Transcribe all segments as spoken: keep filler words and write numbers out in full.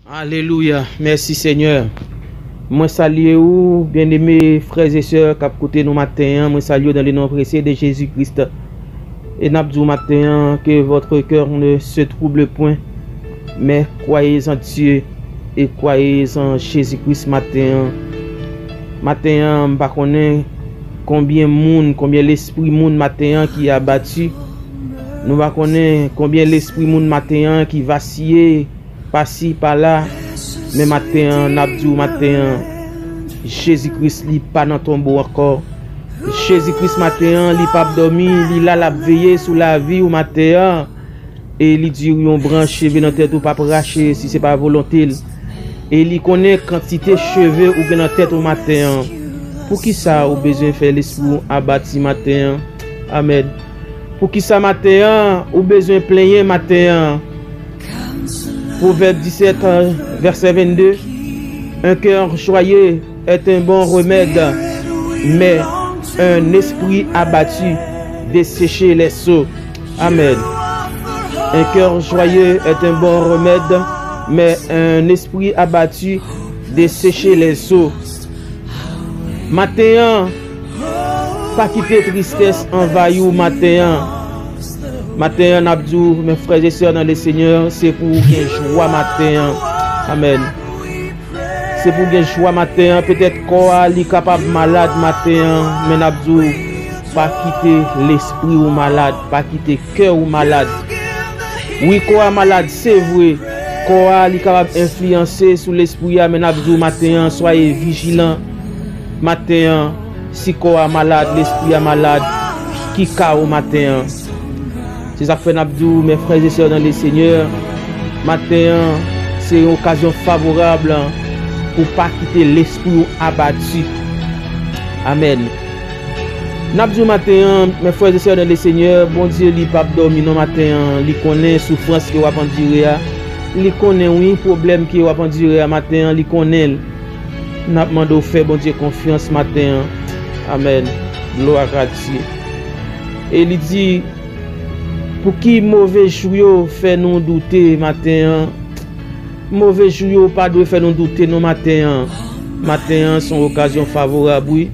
Alelouya. Mèsi, Senyè. Mwen salye ou, byeneme frè e sè k ap koute nou maten an. Mwen salye w dans le nom précieux de Jésus-Christ. E n ap di w maten an, que votre cœur ne se trouble point, mais croyez en Dieu et croyez en Jésus-Christ maten an. Maten an, m pa konnen konbyen moun, konbyen lespri moun maten an ki abati. Nou pa konnen konbyen lespri moun maten an ki vasiye pasi pala. Men maten an, n ap di w maten an, Jezi Kris, li pa nan tonbo ankò. Jezi Kris, maten an, li p ap dòmi, li la, l ap veye sou lavi w maten an. E li di w yon branch cheve nan tèt ou p ap rache si se pa volonte l. E li konnen kantite cheve ou gen nan tèt ou maten an. Poukisa ou bezwen fè lespri w abati maten an? Amèn. Poukisa maten an ou bezwen plenyen maten an? Pwovèb disèt, vèsè vennde. Un cœur joyeux est un bon remède, mais un esprit abattu desséche les os. Amèn. Un cœur joyeux est un bon remède, mais un esprit abattu desséche les os. Maten an, pa kite tristès anvayi w maten an. Maten an, n ap di w, men frè e sè nan le Senyè, se pou w gen jwa maten an. Amèn. Se pou w gen jwa maten an. Petèt kò a, li kapab malad maten an, men n ap di w, pa kite lespri w malad, pa kite kè w malad. Wi, kò a malad, se vre. Kò a, li kapab enfliyanse sou lespri a, men n ap di w maten an, swaye vijilan. Maten an, si kò a malad, lespri a malad, ki ka w maten an? Se sa k fè n ap di w, men frè e sè nan le Senyè, maten an, se yon okazyon favorab pou w pa kite lespri w abati. Amèn. N ap di w maten an, men frè e sè nan le Senyè, Bondye li p ap dòmi non maten an, li konnen soufrans ke w ap andire a, li konnen wi pwoblèm ke w ap andire a maten an, li konnen l. N ap mande w fè Bondye konfyans maten an. Amèn. Glwa a Dye. E li di, pou ki move jou yo fè nou doute maten an? Move jou yo pa dwe fè nou doute non maten an. Maten an se yon okazyon favorab, wi,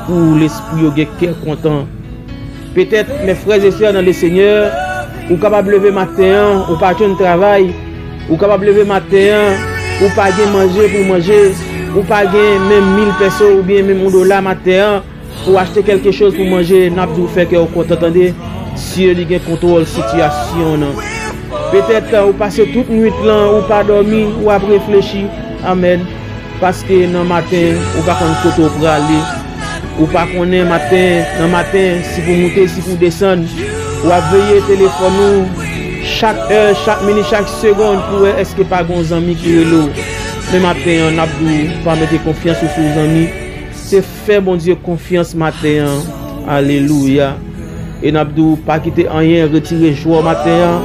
pou lespri yo gen kè kontan. Petèt, men frè e sè nan le Senyè, ou kapab leve maten an, ou pa jwenn travay, ou kapab leve maten an, ou pa gen manje pou w manje, ou pa gen menm mil pèso oubyen menm yon dola maten an, pou w achte kèlke choz pou manje, n ap di w fè kè w kontan, tande. Dye li gen kontwòl sitiyasyon w nan. Petèt, ou pase tout nwit lan, ou pa dòmi, w ap reflechi. Amèn. Paske nan maten, ou pa konn kote w prale. Ou pa konnen maten, nan maten, si pou moute, si pou desann. W ap veye telefòn ou chak è, chak minit, chak segonn pou wè èske pa gen yon zanmi ki rele w. Men maten an, n ap di w, pa mete konfyans ou sou zanmi. Se fè Bondye konfyans maten an. Alelouya. E n ap di w, pa kite anyen retire jwa w maten an.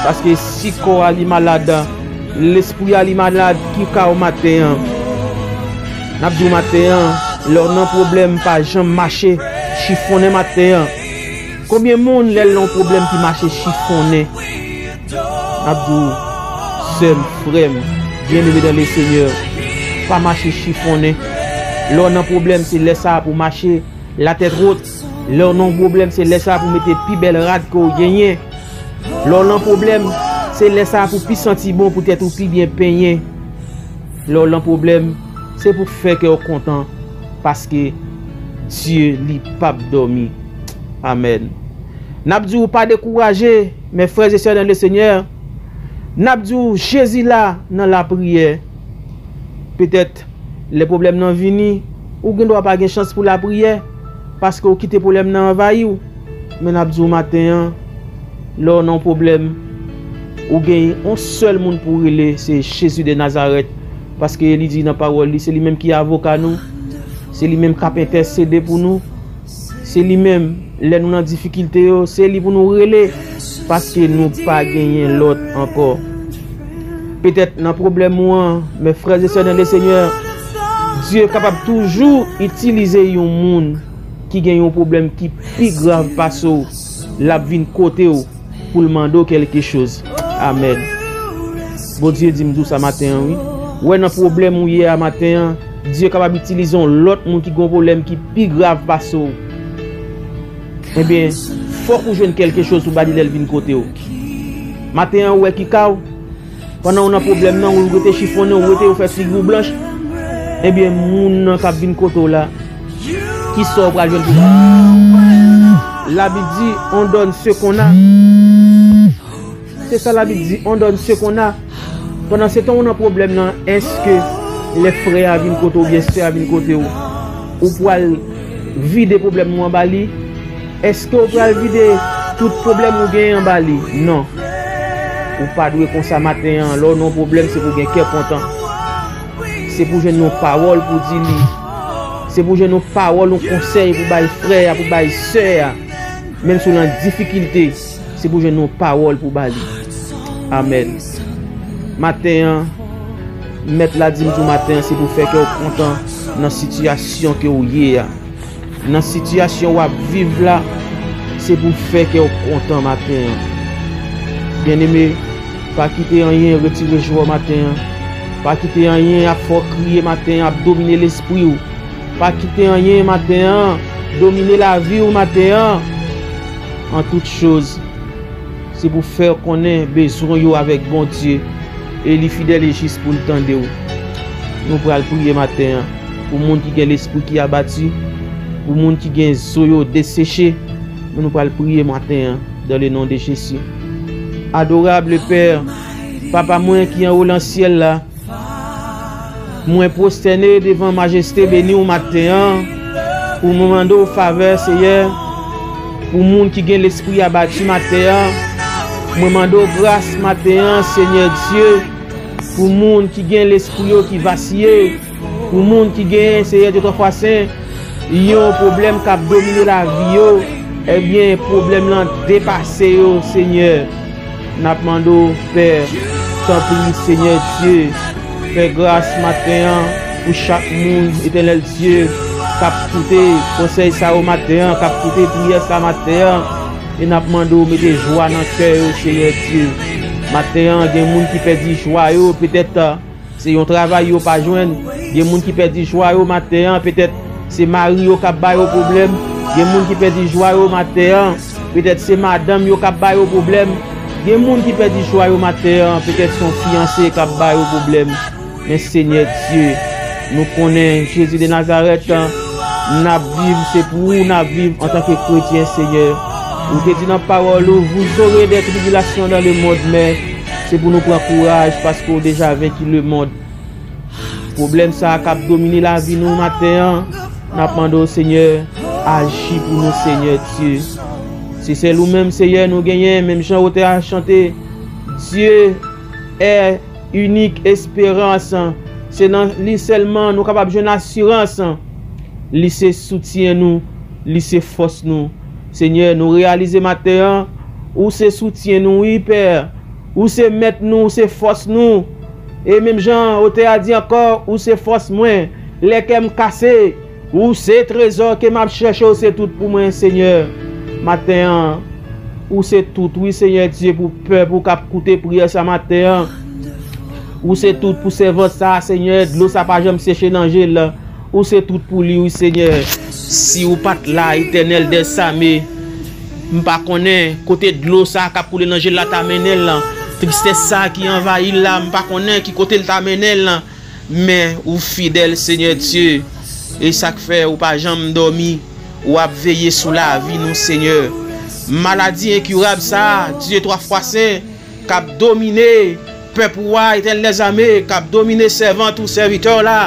Paske si kò a li malad, lespri a li malad, ki ka w maten an? N ap di w maten an, lè w nan pwoblèm, pa janm mache chifonnen maten an. Konbyen moun lè l nan yon pwoblèm ki mache chifonnen? N ap di w, sè m, frè m, byeneme dan le Senyè, pa mache chifonnen. Lè w nan pwoblèm, se lè sa a pou w mache latèt wot. Lè w nan yon pwoblèm, se lè sa a pou w mete pi bèl rad ke w genyen. Lè w nan pwoblèm, se lè sa a pou w pi santi bon, poutèt ou pi byen penyen. Lè w nan pwoblèm, se pou fè kè w kontan, paske Dye li p ap dòmi. Amèn. N ap di w pa dekouraje, men frè e sè nan le Senyè, n ap di w Jezi la nan lapriyè. Petèt, lè pwoblèm nan vini, ou gendwa pa gen chans pou lapriyè, paske w kite pwoblèm nan anvayi w. Men n ap di w maten an, lè w nan yon pwoblèm, ou gen yon sèl moun pou w rele, se Jezi de Nazarèt. Paske li di nan pawòl li, se li menm ki avoka nou, se li menm k ap entèsede pou nou, se li menm, lè nou nan difikilte yo, se li pou nou rele, paske nou pa genyen lòt ankò. Petèt nan pwoblèm ou an, men frè e sè nan le Senyè, Dye kapab toujou itilize yon moun ki gen yon pwoblèm ki pi grav pase w, l ap vin kote w pou l mande w kèlke choz. Amèn. Bondye di m di w sa maten an, wi. W wè nan pwoblèm ou ye a maten an, Dye kapab itilize yon lòt moun ki gen yon pwoblèm ki pi grav pase w. Ebyen, fòk ou jwenn kèlke choz pou ba li lè l vin kote w. Maten an, ou wè ki ka w, pandan w nan pwoblèm nan, ou rete chifonnen, ou rete, ou fè figi w blanch. Ebyen, moun nan k ap vin kote w la, ki sa w pral jwenn pou li? Labib di, on donne ce qu'on a. Se sa Labib di, on donne ce qu'on a. Pandan se tan ou nan pwoblèm nan, èske lè frè a vin kote w oubyen sè a vin kote w, ou pral vide pwoblèm ou anba li? Èske ou pral vide tout pwoblèm ou genyen anba li? Non. Ou pa dwe konsa maten an. Lè w nan yon pwoblèm, se pou w gen kè kontan. Se pou w jwenn yon pawòl pou di li. Se pou w jwenn yon pawòl, yon konsèy pou bay frè a, pou bay sè a. Menm si w nan difikilte, se pou w jwenn yon pawòl pou ba li. Amèn. Maten an, Mèt la di m tou maten an, se pou fè kè w kontan nan sitiyasyon ke w ye a. Nan sitiyasyon w ap viv la, se pou fè kè w kontan maten an. Byeneme, pa kite anyen retire jwa w maten an. Pa kite anyen ap fè w kriye maten an, ap domine lespri w. Pa kite anyen maten an domine lavi w maten an. An tout choz, se pou fè w konnen bezwen yo avèk Bondye, e li fidèl e jis pou l tande w. Nou pral priye maten an pou moun ki gen lespri ki abati, pou moun ki gen zo yo deseche, men nou pral priye maten an, dans le nom de Jésus. Adorable Père, Papa mwen ki anwo nan syèl la, mwen pwostène devan majeste beni w maten an, pou mwen mande w favè, Seyè, pou moun ki gen lespri abati maten an. Mwen mande w gras maten an, Senyè Dye, pou moun ki gen lespri yo ki vasiye, pou moun ki gen, Seyè Dye twa fwa sen, yon pwoblèm k ap domine lavi yo, ebyen, pwoblèm lan depase yo, Senyè. N ap mande w, Pè, tanpri, Senyè Dye, fè gras maten an pou chak moun, Etènèl Dye, k ap koute konsèy sa yo maten an, k ap koute priyè sa maten an. E n ap mande w mete jwa nan kè yo, Senyè Dye. Maten an, gen moun ki pèdi jwa yo, petèt, se yon travay yo pa jwenn. Gen moun ki pèdi jwa yo maten an, petèt se mari yo k ap ba yo pwoblèm. Gen moun ki pèdi jwa yo maten an, petèt se madanm yo k ap ba yo pwoblèm. Gen moun ki pèdi jwa yo maten an, petèt se yon fiyanse k ap ba yo pwoblèm. Men Senyè Dye, nou konnen Jezi de Nazarèt, n ap viv, se pou ou n ap viv antanke kretyen, Senyè. Ou te di nan pawòl ou, vous aurez des tribulations dans le monde, men se pou nou pran kouraj, paske w deja venki lemonn. Pwoblèm sa a k ap domine lavi nou maten an, n ap mande w, Senyè, aji pou nou, Senyè Dye. Se sèl ou menm, Senyè, nou genyen, menm jan otè a chante, Dieu est unique espérance. Se nan li sèlman nou kapab jwenn asirans. Li se soutyen nou, li se fòs nou. Senyè, nou reyalize maten an, ou se soutyen nou, wi, Pè. Ou se mèt nou, ou se fòs nou. E menm jan otè a di ankò, ou se fòs mwen. Lè kè m kase, ou se trezò ke m ap chèche, ou se tout pou mwen, Senyè. Maten an, ou se tout, wi, Senyè Dye, pou pèp ou k ap koute priyè sa maten an. Ou se tout pou sèvant sa, Senyè. Dlo sa pa janm seche nan je l. Ou se tout pou li, wi, Senyè. Si ou pa t la, Etènèl dèzame, m pa konnen kote dlo sa k ap koule nan je l la ta mennen l lan. Tristès sa ki anvayi l la, m pa konnen ki kote l ta mennen l lan. Men ou fidèl, Senyè Dye. E sa k fè ou pa janm dòmi. Ou ap veye sou lavi nou, Senyè. Maladi enkirab sa, Dye twa fwa sen, k ap domine pèp ou a, Etènèl dèzame, k ap domine sèvant ou, sèvitè w la.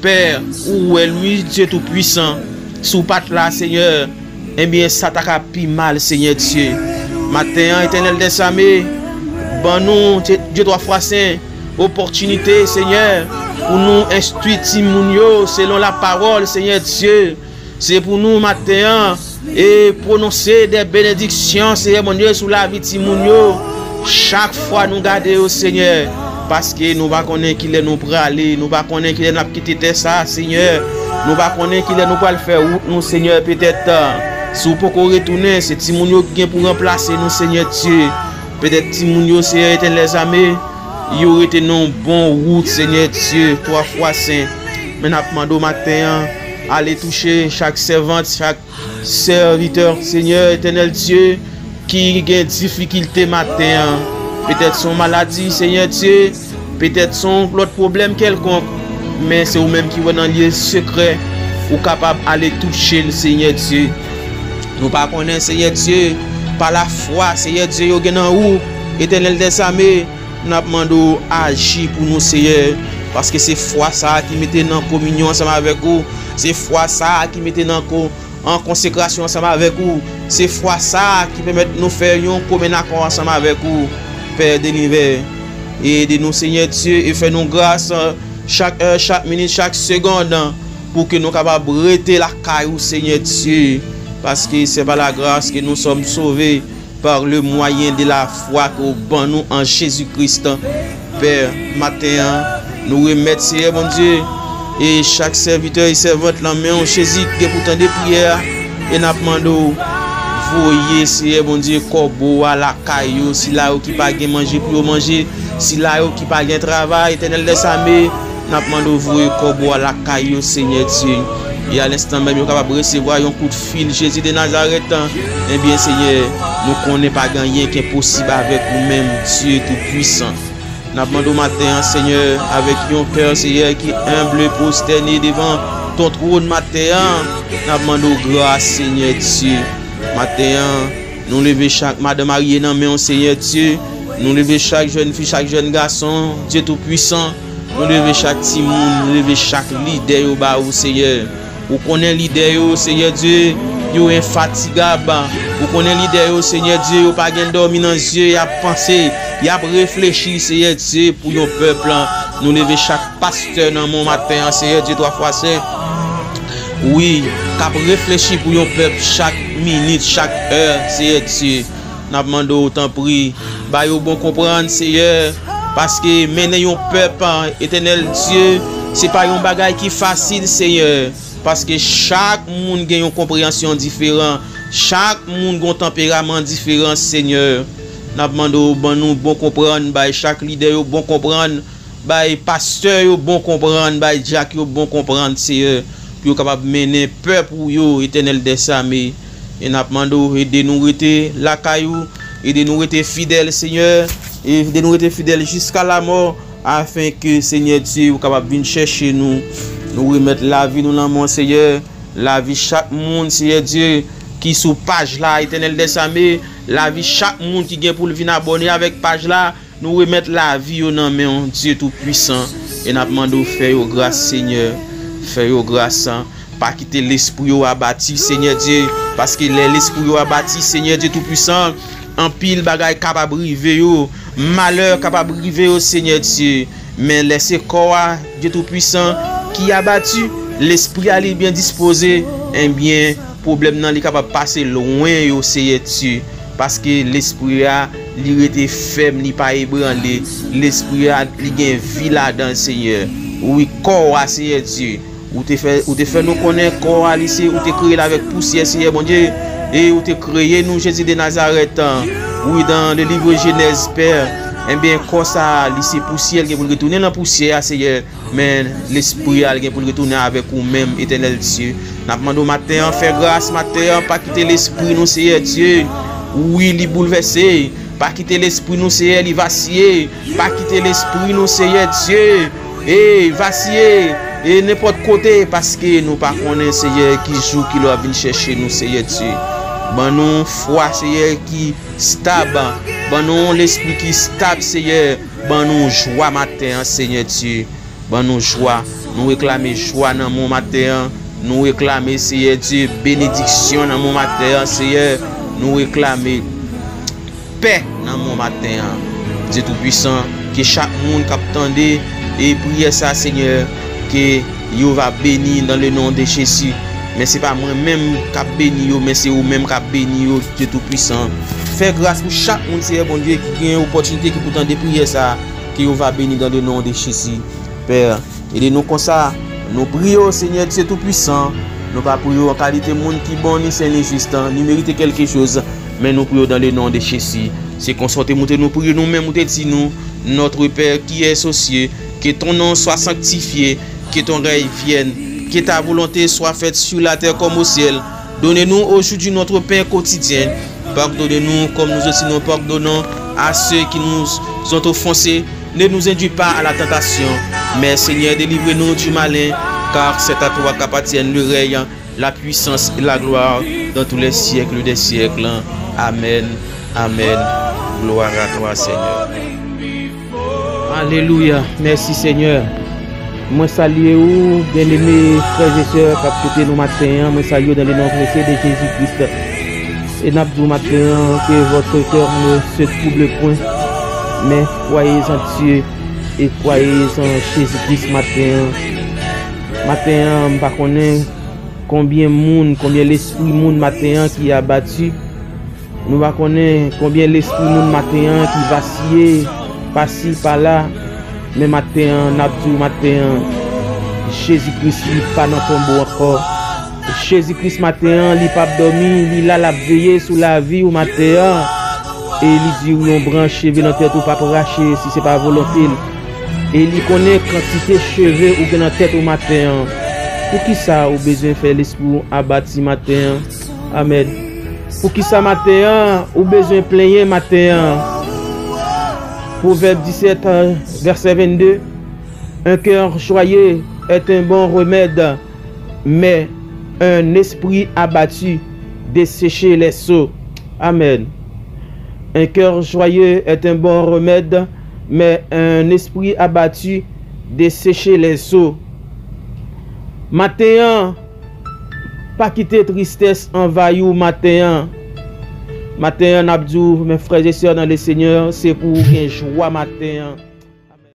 Pè, ou wè l, wi, Dye Toupwisan. Si w pa t la, Senyè, ebyen, sa ta ka pi mal, Senyè Dye. Maten an, Etènèl dèzame, ban nou, Dye, Dye twa fwa sen, opòtinite, Senyè, pou nou enstwi timoun yo selon lapawòl, Senyè Dye. Se pou nou maten an e pwononse de benediksyon, Senyè Bondye, sou lavi timoun yo. Chak fwa nou gade yo, Senyè, paske nou pa konnen kilè nou prale, nou pa konnen kilè n ap kite tè sa, Senyè. Nou pa konnen kilè nou pral fè wout nou, Senyè. Petèt, si w poko retounen, se timoun yo ki gen pou ranplase nou, Senyè Dye. Petèt timoun yo, Senyè Etènèl dèzame, yo rete nan yon bon wout, Senyè Dye, twa fwa sen. Men n ap mande w maten an, ale touche chak sèvant, chak sèvitè, Senyè Etènèl Dye, ki gen difikilte maten an. Petèt se yon maladi, Senyè Dye, petèt se yon lòt pwoblèm kèlkonk, men se ou menm ki wè nan lye sekrè, ou kapab ale touche l, Senyè Dye. Nou pa konnen, Senyè Dye, pa lafwa, Senyè Dye, yo gen nan ou, Etènèl dèzame, n ap mande w aji pou nou, Senyè, paske se fwa sa a ki mete n an kominyon ansanm avèk ou, se fwa sa a ki mete n an ko-, an konsekrasyon ansanm avèk ou, se fwa sa a ki pèmèt nou fè yon komen akò ansanm avèk ou, Pè de linivè. E ede nou, Senyè Dye, e fè nou gras, chak è, chak minit, chak segonn, pou ke nou kapab rete lakay ou, Senyè Dye, paske c'est par la grâce que nous sommes sauvés, par le moyen de la foi ke w ban nou an Jezi Kris, Pè. Maten an, nou remèt, Seyè Bondye, e chak sèvitè e sèvant nan men w, Jezi, ki gen pou tande priyè a, e n ap mande w, voye, Seyè Bondye, kòbo a lakay yo, sila yo ki pa gen manje pou yo manje, sila yo ki pa gen travay, Etènèl dèzame, n ap mande w voye kòbo a lakay yo, Senyè Dye. E alenstan menm, yo kapab resevwa yon kout fil Jezi de Nazarèt. Ebyen, Senyè, nou konnen pa gen anyen ki enposib avèk ou menm, Dye Toupwisan. N ap mande w maten an, Senyè, avèk yon kè, Senyè, ki enb, pwostène devan ton twòn maten an. N ap mande w gras, Senyè Dye. Maten an, nou leve chak madanm marye nan men w, Senyè Dye. Nou leve chak jèn fi, chak jèn gason, Dye Toupwisan. Nou leve chak timoun, nou leve chak lidè yo ba ou, Senyè. Ou konnen lidè yo, Senyè Dye, yo enfatigab. Ou konnen lidè yo, Senyè Dye, yo pa gen dòmi nan zye, y ap panse, y ap reflechi, Senyè Dye, pou yon pèp. Nou leve chak pastè nan men w maten an, Senyè Dye, twa fwa sen. Wi, k ap reflechi pou yon pèp chak minit, chak è, Senyè Dye. N ap mande w, tanpri, ba yo bon konprann, Senyè, paske mennen yon pèp, Etènèl Dye, se pa yon bagay ki fasil, Senyè, paske chak moun gen yon konpreyansyon diferan, chak moun gen yon tanperaman diferan, Senyè. N ap mande w ban nou bon konprann, bay chak lidè yo bon konprann, bay pastè yo bon konprann, bay dyak yo bon konprann, Seyè, pou yo kapab mennen pèp ou yo, Etènèl dèzame. E n ap mande w ede nou rete lakay ou, ede nou rete fidèl, Senyè, e ede nou rete fidèl jiska lamò, afen ke, Senyè Dye, ou kapab vin chèche nou. Nou remèt lavi nou nan men w, Seyè, lavi chak moun, Seyè Dye, ki sou paj la, Etènèl dèzame, lavi chak moun ki gen pou l vin abòne avèk paj la, nou remèt lavi yo nan men w, Dye Toupwisan, e n ap mande w fè yo gras, Senyè. Fè yo gras. Pa kite lespri yo abati, Senyè Dye, paske lè lespri yo abati, Senyè Dye Toupwisan, anpil bagay kapab rive yo, malè kapab rive yo, Senyè Dye. Men lè se kò a, Dye Toupwisan, ki abati, lespri a li byen dispoze, ebyen, pwoblèm nan li kapab pase lwen yo, Seyè Dye. Paske lespri a, li rete fèm, li pa ebranle. Lespri a, li gen vi ladan l, Senyè. Wi, kò a, Seyè Dye. Ou te fè, ou te fè nou konnen kò a, li se, ou te kreye l avèk pousyè, Seyè Bondye. E ou te kreye nou, Jezi de Nazarèt. Wi, dans le livre Genèse, Pè. Ebyen, kò sa a, li se pousyè, l gen pou l retounen nan pousyè a, Seyè. Men lespri a, l gen pou l retounen avèk ou menm, Etènèl Dye. N ap mande w maten an, fè gras maten an, pa kite lespri nou, Seyè Dye. Wi, li boulvèse. Pa kite lespri nou, Seyè, li vasiye. Pa kite lespri nou, Seyè Dye, e vasiye, e nenpòt kote, paske nou pa konnen, Seyè, ki jou, ki lè w ap vin chèche nou, Seyè Dye. Ban nou fwa, Seyè, ki stab. Ban nou yon lespri ki stab, Seyè. Ban nou jwa maten an, Senyè Dye. Ban nou jwa. Nou reklame jwa nan men w maten an. Nou reklame, Seyè Dye, benediksyon nan men w maten an, Seyè. Nou reklame pè nan men w maten an. Dye Toupwisan, ke chak moun k ap tande e priyè sa, Senyè, ke yo va beni dans le nom de Jésus. Men se pa mwen menm k ap beni yo, men se ou menm k ap beni yo, Dye Toupwisan. Fè gras pou chak moun, Seyè Bondye, ki gen opòtinite ki pou tande priyè sa, ke yo va beni dans le nom de Jésus. Pè, ede nou konsa. Nou priye w, Senyè Dye Toupwisan. Nou pa priye w an kalite moun ki bon, ni sen, ni jis, ni merite kèlke choz, men nou priye w dans le nom de Jésus. Se konsa w te montre nou priye nou menm, ou te di nou, Notre Père qui es aux cieux, que ton nom soit sanctifié, que ton règne vienne, que ta volonté soit faite sur la terre comme au ciel. Donne-nous aujourd'hui notre pain quotidien. Pardonne-nous comme nous aussi nous pardonnons à ceux qui nous ont offensés. Ne nous induis pas à la tentation, mais Seigneur, délivre-nous du malin, car c'est à toi qu'appartiennent le règne, la puissance et la gloire dans tous les siècles des siècles. Amen, amen. Gloire à toi, Seigneur. Alelouya. Mèsi, Senyè. Mwen salye ou, byeneme frè e sè k ap koute nou maten an. Mwen salye ou dans le nom précieux de Jésus-Christ. E n ap di w maten an, que votre cœur ne se trouble point, mais croyez en Dieu et croyez en Jésus-Christ maten an. Maten an, m pa konnen konbyen moun, konbyen lespri moun maten an ki abati. Nou pa konnen konbyen lespri moun maten an ki vasiye pasi pala. Men maten an, n ap di w maten an, Jezi Kris li pa nan tonbo ankò. Jezi Kris maten an, li p ap dòmi, li la, l ap veye sou lavi w maten an. E li di w yon branch cheve nan tèt ou p ap rache si se pa volonte l. E li konnen kantite cheve ou gen nan tèt ou maten an. Poukisa ou bezwen fè lespri w abati maten an? Amèn. Poukisa maten an ou bezwen plenyen maten an? Pwovèb disèt, vèsè vennde. Un cœur joyeux est un bon remède, mais un esprit abattu desséche les os. Amèn. Un cœur joyeux est un bon remède, mais un esprit abattu desséche les os. Maten an, pa kite tristès anvayi w maten an. Maten an, n ap di w, men frè e sè nan le Senyè, se pou w gen jwa maten an.